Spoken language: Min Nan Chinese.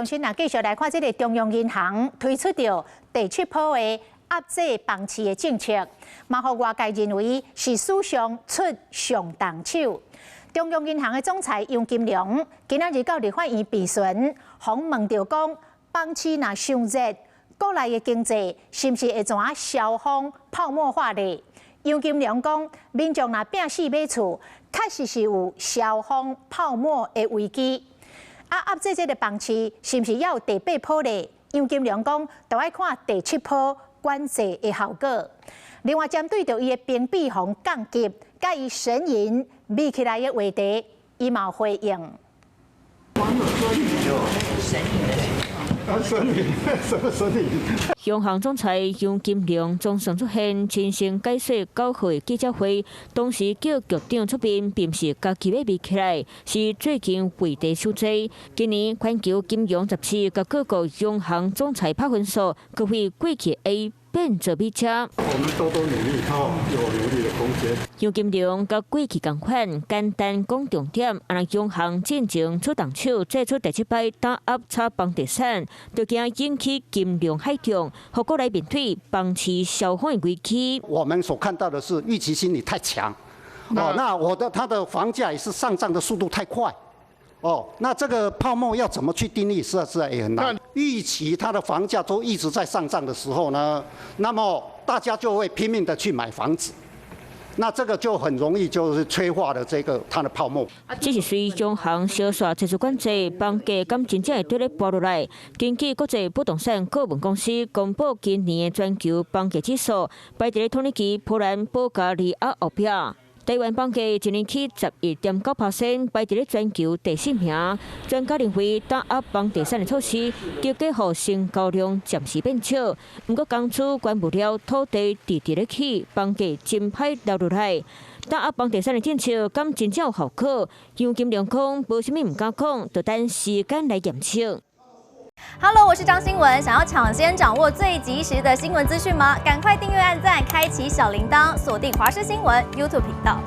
中心啊，繼續來看這個中央銀行推出著第七波的壓制房市的政策，嘛予外界認為是史上出上重手。中央銀行的總裁楊金龍今仔日到立法院備詢，訪問著講，房市若傷熱，國內的經濟是毋是會怎燒風泡沫化咧？楊金龍講，民眾若拚死買厝，確實是有燒風泡沫的危機。啊，壓制這個房市是毋是猶有第八波咧？楊金龍講，著愛看第七波管制的效果。另外，針對著伊的評比予降級，佮伊神隱眯起來的話題，伊嘛有回應。網友說你有神隱的情況。啊，神隱？什麼神隱？央行總裁楊金龍總算出現，親身解說9號的記者會，當時叫局長出面，並毋是家己欲眯起來，是最近話題傷濟。今年環球金融雜誌佮各國央行總裁拍分數，閣會過去 A 變做 B 加。我們多多努力，有努力的空間。楊金龍佮過去仝款，簡單講重點，啊若央行進前出重手，祭出第七擺打壓炒房地產，就驚引起金融海漲，予國內面對房市燒風的危機。我們所看到的是預期心理太強，哦，那我的它的房價也是上漲的速度太快，哦，那這個泡沫要怎麼去定義，實在也很難。預期它的房價都一直在上漲的時候呢，那麼大家就會拼命的去買房子，那這個就很容易就是催化了這個它的泡沫。這是隨央行小煞祭出管制，房價敢真正會佇咧跋落來？根據國際不動產顧問公司公布今年的全球房價指數，排佇咧土耳其、波蘭、保加利亞後壁。台灣房價一年起11.9%，排佇咧全球第四名。專家認為，打壓房地產的措施，結果予成交量暫時變少。毋過，工資懸無了，土地直直咧起，房價真歹留落來。打壓房地產的政策，敢真正有效果？楊金龍講，無啥物毋敢講，就等時間來驗證。 Hello，我是張新文，想要搶先掌握最及時的新聞資訊嗎？趕快訂閱、按讚、開啟小鈴鐺，鎖定華視新聞 YouTube 頻道。